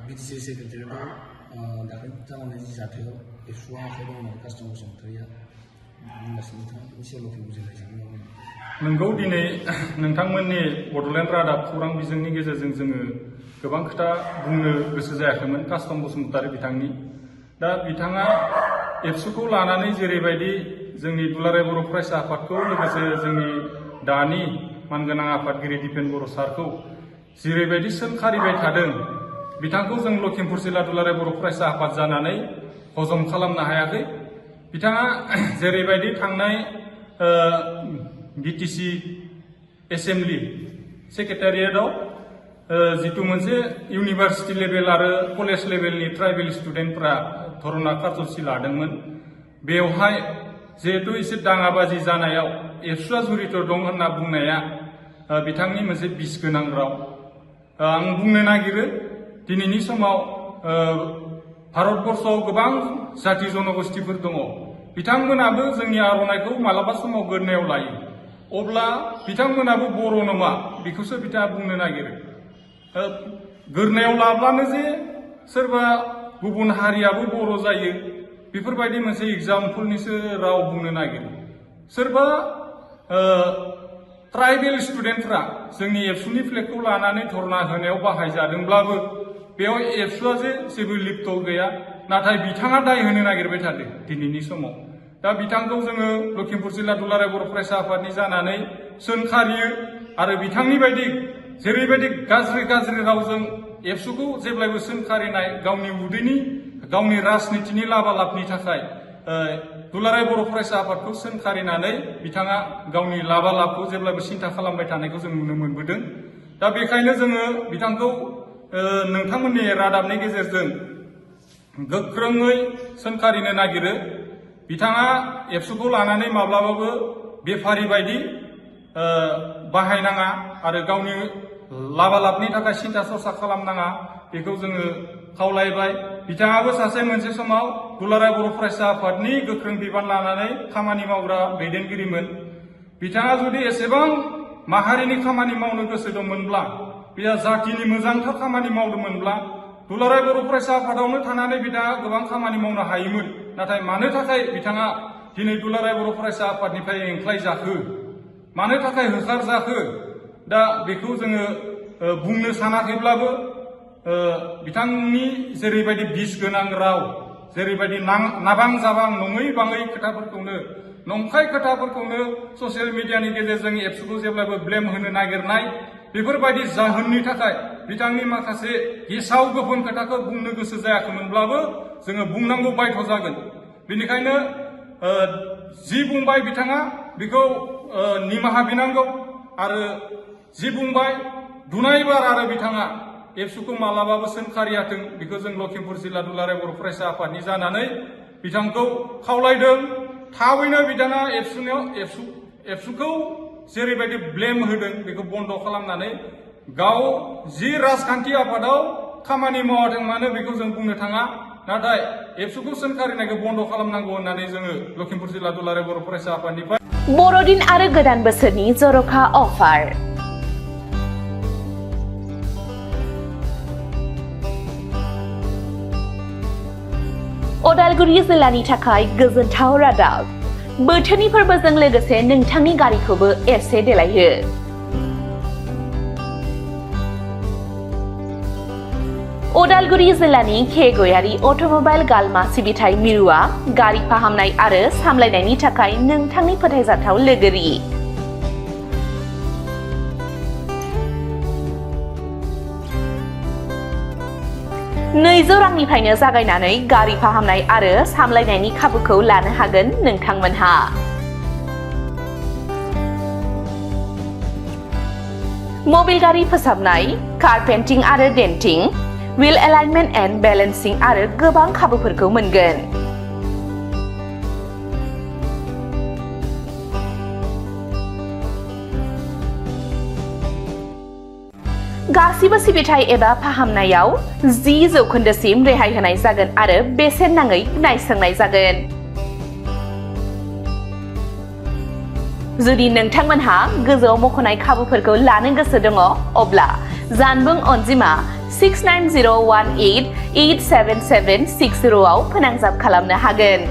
BTC Secretariat दाखिल जानानै जि जाथायाव एबसुआ आखाइ दङ कास्टम बसुमतारिया बुंगासिनो नोंथाङा एसेल' बुजिनाय जागोन। नोंगौ दिनै नोंथांमोननि बड'लेण्ड रादाब खौरां बिजोंनि गेजेरजों जोङो गोबां खोथा बुंनो गोसो जायाखैमोन कास्टम बसुमतारि बिथांनि। दा बिथाङा एबसुखौ लानानै जेरैबायदि जोंनि दुलाराय बर' फरायसा आफादखौ लोगोसे जोंनि दानि मानगोनां आफादगिरि दिपेन बर' सारखौ जेरैबायदि सोंखारिबाय थादों बिथांखौ जों लखिमपुर जिल्ला दुलाराय बर' फरायसा आफाद जानानै हजम खालामनो हायाखै। बिथाङा जेरैबायदि थांनाय बिटिसि एसेम्बलि सेक्रेटारियेटआव जितु मोनसे इउनिभार्सिटि लेभेल आरो कलेज लेभेलनि ट्राइबेल स्टुडेन्टफ्रा धरना कारज'सि लादोंमोन। बेवहाय जिहेतु एसे दाङाबाजि जानायाव एबसुआ जड़ित दं होनना बुंनाया बिथांनि मोनसे बिस गोनां राव। आं बुंनो नागिरो दिनैनि समाव भारतबर्षआव गोबां जाति जनगोष्ठीफोर दङ। बिथांमोनाबो जोंनि आर'नाइखौ मालाबा समाव गोदनायाव लायो। अब्ला बिथांमोनाबो बर' नङा बेखौसो बिथाङा बुंनो नागिरो। गोदनायाव लाब्लानो जे सोरबा गुबुन हारियाबो बर' जायो बेफोरबायदि मोनसे एग्जाम्पलनिसो राव बुंनो नागिरो। सोरबा ट्राइबेल स्टुडेन्टफ्रा जोंनि एबसुनि फ्लेगखौ लानानै धरना होनायाव बाहायजादोंब्लाबो बेयाव एबसुआ जेबो लिप्त गैया, नाथाय बिथाङा दाय होनो नागिरबाय थादों दिनैनि समाव। दा बिथांखौ जोङो लखिमपुर जिल्ला दुलाराय बर' फरायसा आफादनि जानानै सोंखारियो आरो बिथांनि बायदि जेरैबायदि गाज्रि रावजों एबसुखौ जेब्लायबो सोंखारिनाय गावनि उदैनि गावनि राजनितिनि लाबा लाबनि थाखाय दुलाराय बर' फरायसा आफादखौ सोंखारिनानै बिथाङा गावनि लाबा लाबखौ जेब्लाबो सिन्था खालामबाय थानायखौ जों नुनो मोनबोदों। दा बेखायनो जोङो बिथांखौ नोंथांमोननि रादाबनि गेजेरजों गोख्रोङै सोंखारिनो नागिरो। बिथाङा एबसुखौ लानानै माब्लाबाबो बेफारि बायदि बाहायनाङा आरो गावनि लाबा लाबनि थाखाय सिन्था सरसा खालामनाङा बेखौ जोङो खावलायबाय। बिथाङाबो सासे मोनसे समाव दुलाराय बर' फरायसा आफादनि गोख्रों बिबान लानानै खामानि मावग्रा दैदेनगिरिमोन। बिथाङा जुदि एसेबां माहारिनि खामानि मावनो गोसो दंमोनब्ला बिथाङा जातिनि मोजांथार खामानि मावदोंमोनब्ला दुलाराय बर' फरायसा आफादावनो थानानै बिथाङा गोबां खामानि मावनो हायोमोन। नाथाय मानो थाखाय बिथाङा दिनै दुलाराय बर' फरायसा आफादनिफ्राय एंख्लाय जाखो, मानो थाखाय होखार जाखो, दा बेखौ जोङो बुंनो सानाखैब्लाबो बिथांनि जेरैबायदि बिस गोनां राव, जेरैबायदि नाबां जाबां नङै बाङै खोथाफोरखौनो नंखाय खोथाफोरखौनो ससियेल मिडियानि गेजेरजों एबसुखौ जेब्लाबो ब्लेम होनो नागिरनाय बेफोरबायदि जाहोननि थाखाय बिथांनि माखासे गेसाव गोफोन खोथाखौ बुंनो गोसो जायाखैमोनब्लाबो जोङो बुंनांगौ बायध' जागोन। बेनिखायनो जि बुंबाय बिथाङा बेखौ निमाहा बिनांगौ आरो जि बुंबाय दुनायबार आरो बिथाङा एबसुखौ मालाबाबो सोंखारियाथों बेखौ जों लखिमपुर जिल्ला दुलाराय बर' फरायसा आफादनि जानानै बिथांखौ खावलायदों। थाबैनो बिथाङा एबसुखौ जेरैबायदि ब्लेम होदों बेखौ बन्द' खालामनानै गाव जि राजखान्थि आफादाव खामानि मावाथों मानो बेखौ जों बुंनो थाङा, नाथाय एबसुखौ सोंखारिनायखौ बन्द' खालामनांगौ होननानै जोङो लखिमपुर जिल्ला दुलाराय बर' फरायसा आफादनिफ्राय बर'दिन आरो गोदान बोसोरनि जर'खा अफार। उदालगुरि जिल्लानि थाखाय गोजोनथाव रादाब। बोथोरनि फोरबोजों लोगोसे नोंथांनि गारिखौबो एसे देलायहो। उदालगुरि जिल्लानि गयारि अट'मबाइल गालमा सिबिथाय मिरुआ गारि फाहामनाय आरो सामलायनायनि थाखाय नोंथांनि फोथायजाथाव लोगोरि। 200 रांनिफ्रायनो जागायनानै गारि फाहामनाय आरो सामलायनायनि खाबुखौ लानो हागोन नोंथांमोनहा। मबिल गारि फोसाबनाय, कार पेन्टिं आरो डेन्टिं, व्हील एलाइनमेन्ट एन्ड बेलेन्सिं आरो गोबां खाबुफोरखौ मोनगोन। गासिबो सिबिथाय एबा फाहामनायाव 10% रेहाय होनाय जागोन आरो बेसेन नाङै नायसंनाय जागोन। जुदि नोंथांमोनहा गोजौआव मख'नाय खाबुफोरखौ लानो गोसो दङ, अब्ला जानबुं अनजिमा 69018877760 आव फोनांजाब खालामनो हागोन।